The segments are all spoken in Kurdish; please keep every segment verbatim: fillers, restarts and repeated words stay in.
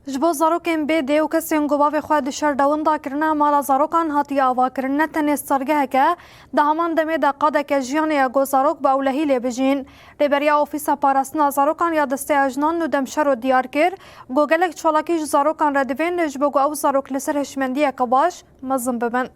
Ji bo zarokên bê dê û kesên ku bavê xwe di şer de winda kirine, mala zarokan hatiye avakirin. Ne tenê stargeheke, di heman demê de qadeke jiyanê ye ku zarok bi ewlehî lê bijîn. Rêberiya Ofîsa Parastina Zarokan ya Desteya Jinan Nûdem Şero diyar kir ku gelek çalakî ji zarokan re divên ji bo ku ew zarok li ser hişmendiyeke baş mezin bibin.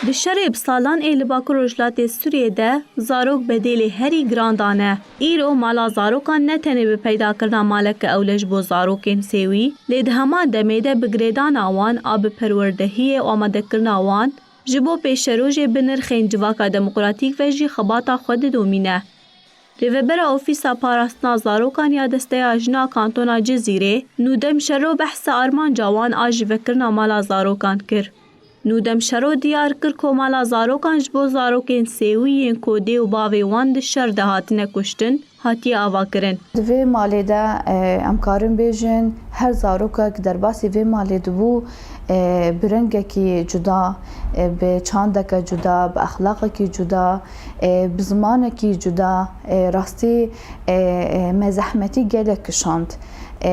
Di şerê bi salan ê li Bakur Rojhilatê Sûriyê de zarok bedêlê herî giran dane. Îro mala zarokan ne tenê bi peydakirina maleke ewle ji bo zarokên sêwî, lê di heman demê de bi girêdana wan a bi perwerdehiyê û amadekirina wan ji bo pêşerojê bi nirxên civaka demokratîk ve jî xebata xwe didomîne. Rêvebera Ofîsa Parastina Zarokan ya Desteya Jina Kantona Cizîrê, Nûdem Şero behsa armanca wan a ji vekirina mala zarokan kir. Nûdem Şero diyar kir ku mala zarokan ji bo zarokên sêwî yên ku dê û bavê wan di şer de hatine kuştin, hatiye avakirin. Di vê malê de, e, em karin bêjin, her zarokek derbasî vê malê dibû, e, bi rengekî cuda, e, bi çandeke cuda, bi exlaqekî cuda, e, bi zimanekî cuda, e, rastî, e, e, me zehmetî gelek kişand. E,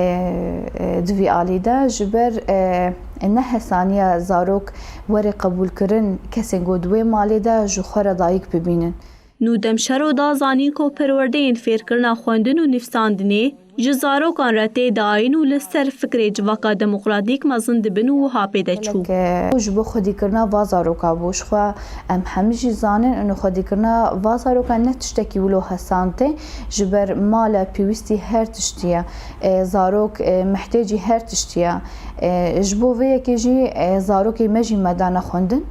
e, di vî alî de ji ber, e, nehesaniya zarok were qebûlkirin kesên ku di wê malê de ji xwe re dayik bibînin. Nûdem Şero da zanîn ku perwerdeyên fêrkirina xwendin û nivîsandinê ji zarokan re tê dayîn û li ser fikrê civaka demokratîk mezin dibin û wiha pê de çû. Gelek, e, ji bo xwedîkirina va zaroka bû. Ji xwe em hemî jî zanin, û xwedîkirina va zaroka ne tiştekî wilo hesan tê, ji ber male pêwîstî her tiştî ye. E, zarok, e, mihtêcî her tiştî ye. E, ji bo vê yekê jî, e, zarokê me jî me dane xwendin.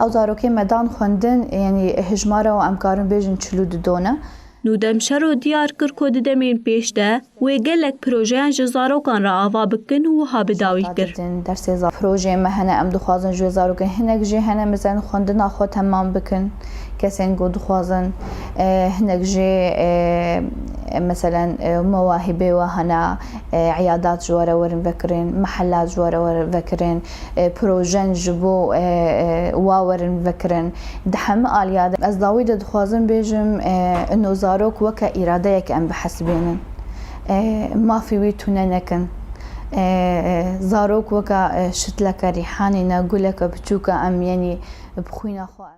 Ew zarokê me dan xwendin, yanî hijmara û em karin bêjin çil û du done. Nûdem Şero diyar kir ku di demên pêş de wê gelek projeyan ji zarokan re ava bikin û wiha bi dawî kir. Didin dersê za-, projeyên me hene, em dixwazin ji wê zarokên hinek jî hene, mesela xwendina xwe temam bikin. Kesên ku dixwazin, e, hinek jî, e, e, meselen, e, mewahîbê we hene, e, iyadat ji we re werin vekirin, mehelat ji we re werin vekirin, e, projen ji bo, e, e, wa werin vekirin. Di hemî aliya de ez dawî de dixwazim bêjim, e, ino zarok weke îradeyek em bihesibênin. E, mafî wî tune nekin. E, e, zarok weke, e, şitleke rîhanî ne, guleke biçûk e, em yenî bi xwîna xwe